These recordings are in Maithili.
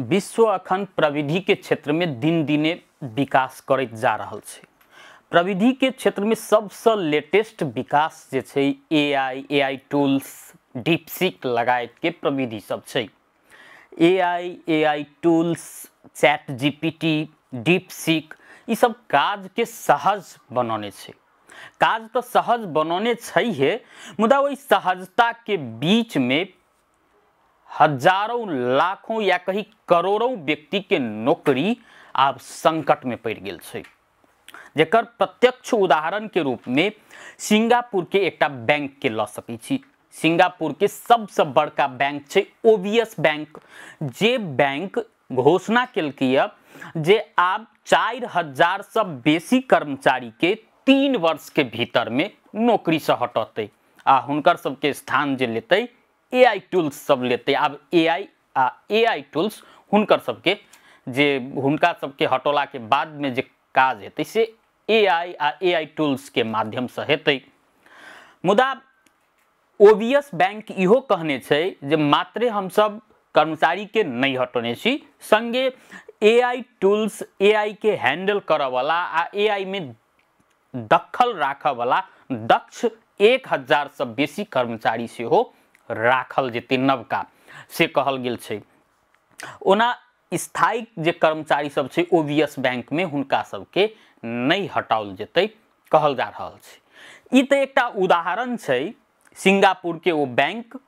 विश्व अखन प्रविधि के क्षेत्र में दिन दिने विकास करैत जा रहल छै। प्रविधि के क्षेत्र में सबसे लेटेस्ट विकास जे छै एआई, एआई टूल्स, डीपसीक लगायत के प्रविधि सब छै। AI, AI tools, chat GPT, DeepSeek ई सब काज के सहज बनौने छै। काज तो सहज बनौने छै हे, मुदा ओहि सहजता के बीच में हजारों लाखों या कहीं करोड़ों व्यक्ति के नौकरी आब संकट में पड़ गेल छै। जेकर प्रत्यक्ष उदाहरण के रूप में सिंगापुर के एकटा बैंक के ल सकै छी। सिंगापुर के सबसे बड़का बैंक छै ओबीएस बैंक, जे बैंक घोषणा केलकै जे आब 4000 से बेसी कर्मचारी के 3 वर्ष के भीतर में नौकरी से हटतै आ हुनकर सबके स्थान जे लेतै एआई टूल्स सब लेतै। आब एआई आ एआई टूल्स हुनकर सबके जे हुनका सबके हटौला के बाद में जे काज हेतै से एआई आ एआई टूल्स के माध्यम से हेतै। मुदा ओबीएस बैंक इहो कहने छै जे मात्रे हमसब कर्मचारी के नहीं हटौने छी, संगे एआई टूल्स एआई के हैंडल करऽवला आ एआई में दखल राखऽवला दक्ष 1000 से बेसी कर्मचारी सेहो राखल जेतै नवका, से कहल गेल छै। ओना स्थायी जे कर्मचारी सब छै ओबीएस बैंक में हुनका सबके नहीं हटाओल जेतै कहल जा रहल छै। ई तऽ एकटा उदाहरण छै सिंगापुर के ओ बैंक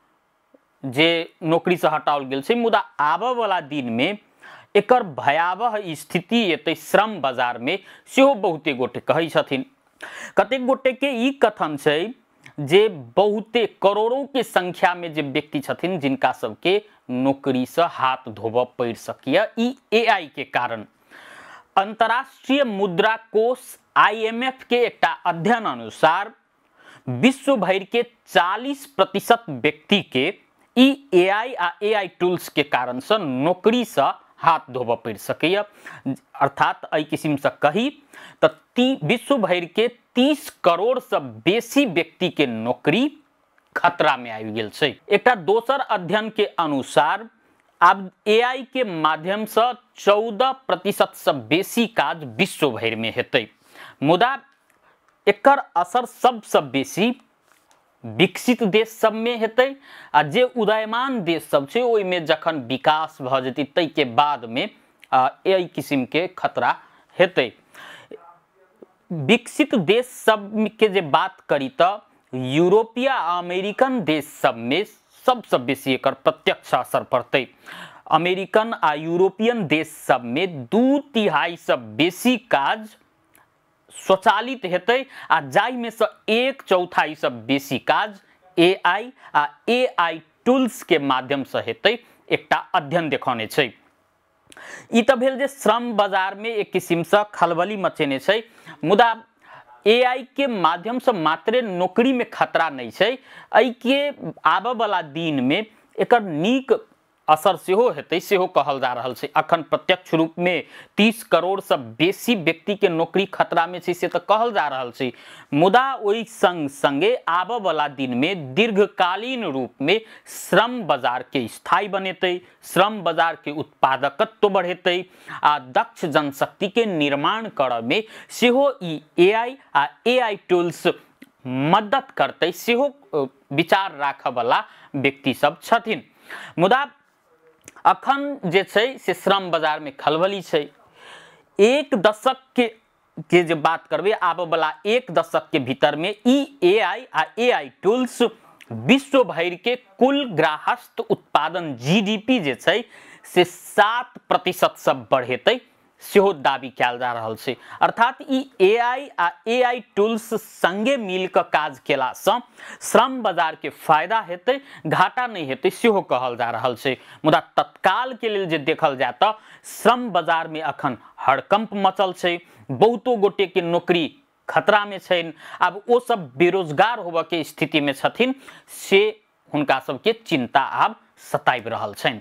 जे नौकरी से हटाओल गेल छै। मुदा आबऽ वाला दिन में एकर भयावह स्थिति एतै श्रम बाजार में सेहो बहुते गोटे कहै छथिन। कतेक गोटे के ई कथन छै जे बहुते करोड़ों के संख्या में जे व्यक्ति छथिन जिनका सबके नौकरी से हाथ धोबऽ पड़ि सकैए ई एआई के कारण। अंतर्राष्ट्रीय मुद्रा कोष आईएमएफ के एकटा अध्ययन अनुसार विश्व भरि के 40% व्यक्ति के ई एआई आ एआई टूल्स के कारण से नौकरी से हाथ धोबऽ पड़ि सकैए। अर्थात एहि किस्म से कही तऽ विश्व भरि के 30 करोड़ से बेसी व्यक्ति के नौकरी खतरा में आबि गेल छै। एकटा दोसर अध्ययन के अनुसार आब एआई के माध्यम से 14% से बेसी काज विश्व भरि में हेतै। मुदा एकर असर सबसे बेसी विकसित देश सब में हेतै आ जे उदयमान देश सब छै ओहिमे जखन विकास भऽ जेतै ताहिके बाद में एहि किस्म के खतरा हेतै। विकसित देश सब के जे बात करी तऽ यूरोपीय आ अमेरिकन देश सब में सबसे बेसी एकर प्रत्यक्ष असर पड़तै। अमेरिकन आ यूरोपियन देश सब में 2/3 से बेसी काज स्वचालित हेतै आ जाहिमे से 1/4 से बेसी काज एआई आ एआई टूल्स के माध्यम से हेतै, एकटा अध्ययन देखौने छै। ई तऽ भेल जे श्रम बाजार में एक किस्म से खलबली मचेने छै। मुदा एआई के माध्यम से मात्रे नौकरी में खतरा नहीं छै, एहिके आबऽ वाला दिन में एकर नीक असर सेहो हेतै सेहो कहल जा रहल छै। अखन प्रत्यक्ष रूप में 30 करोड़ से बेसी व्यक्ति के नौकरी खतरा में छै से तऽ कहल जा रहल छै। मुदा ओहि संग संगे आबऽ वाला दिन में दीर्घकालीन रूप में श्रम बाजार के स्थायी बनेतै, श्रम बाजार के उत्पादकत्व बढ़ेतै आ दक्ष जनशक्ति के निर्माण करऽ में सेहो ई एआई आ एआई टूल्स मदद करतै सेहो विचार राखऽ वाला व्यक्ति सब छथिन। मुदा अखन जे छै से श्रम बाजार में खलबली छै। एक दशक के जे बात करबै आबऽ वाला 1 दशक के भीतर में ई एआई आ एआई टूल्स विश्व भरि के कुल ग्राहस्थ उत्पादन जीडीपी जे छै से 7% से बढ़ेतै सेहो दावी कयल जा रहल छै। अर्थात ई एआई आ एआई टूल्स संगे मिल कऽ काज केलासँ श्रम बाजार के फायदा हेतै, घाटा नहि हेतै सेहो कहल जा रहल छै। मुदा तत्काल के लेल जे देखल जाय तऽ श्रम बाजार में अखन हड़कंप मचल छै, बहुतो गोटे के नौकरी खतरा में छनि, आब ओ सब बेरोजगार होबऽ के स्थिति में छथिन से हुनका सबके चिंता आब सताबि रहल छनि।